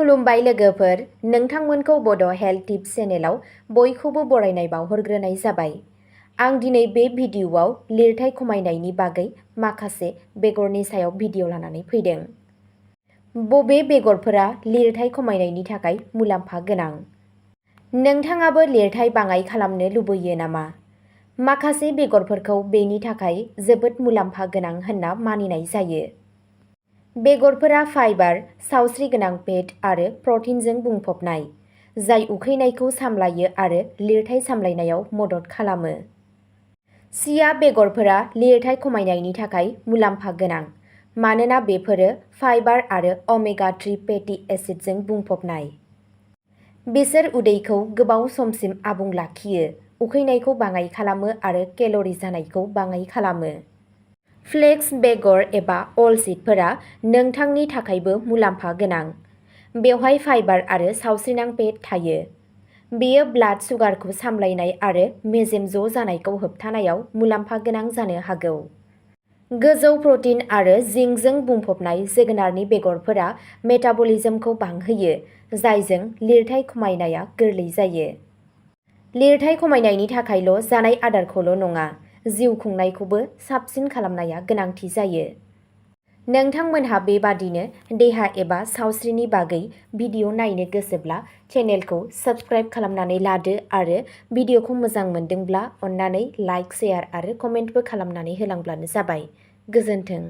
खुलुमबाय लोगोफोर, नोंथांमोनखौ बड' हेल्थ टिप्स चेनेलाव बयखौबो बरायनाय बावहरग्रोनाय जाबाय। आं दिनै बे भिडिअ'आव लिरथाय खमायनायनि बागै माखासे बेगरनि सायाव भिडिअ' लानानै फैदों। बबे बेगरफोरा लिरथाय खमायनायनि थाखाय मुलाम्फा गोनां? नोंथाङाबो लिरथाय बाङाइ खालामनो लुबैयो नामा? माखासे बेगरफोरखौ बेनि थाखाय जोबोद मुलाम्फा गोनां होनना मानिनाय जायो। बेगरफोरा फाइबार, सावस्रिगोनां फेट आरो प्रटिनजों बुंफबनाय, जाय उखैनायखौ सामलायो आरो लिरथाय सामलायनायाव मदद खालामो। चिया बेगरफोरा लिरथाय खमायनायनि थाखाय मुलाम्फा गोनां मानोना बेफोरो फाइबार आरो ओमेगा-3 फेटि एसिडजों बुंफबनाय। बिसोर उदैखौ गोबाव समसिम आबुं लाखियो, उखैनायखौ बाङाइ खालामो आरो केल'रि जानायखौ बाङाइ खालामो। फ्लेक्स बेगर एबा अल सीडफोरा नोंथांनि थाखायबो मुलाम्फा गोनां। बेवहाय फाइबार आरो सावस्रिनां फेट थायो। बेयो ब्लाड सुगारखौ सामलायनाय आरो मेजेम ज' जानायखौ होबथानायाव मुलाम्फा गोनां जानो हागौ। गोजौ प्रटिन आरो जिंकजों बुंफबनाय जोगोनारनि बेगरफोरा मेटाबलिज्मखौ बांहोयो, जायजों लिरथाय खमायनाया गोरलै जायो। लिरथाय खमायनायनि थाखायल' जानाय आदारखौल' नङा, जिउ खुंनायखौबो साबसिन खालामनाया गोनांथि जायो। नोंथांमोनहा बेबादिनो देहा एबा सावस्रिनि बागै भिडिअ' नायनो गोसोब्ला चेनेलखौ साबस्क्राइब खालामनानै लादो आरो भिडिअ'खौ मोजां मोनदोंब्ला अन्नानै लाइक, शेयार आरो कमेन्टबो खालामनानै होलांब्लानो जाबाय। गोजोन्थों।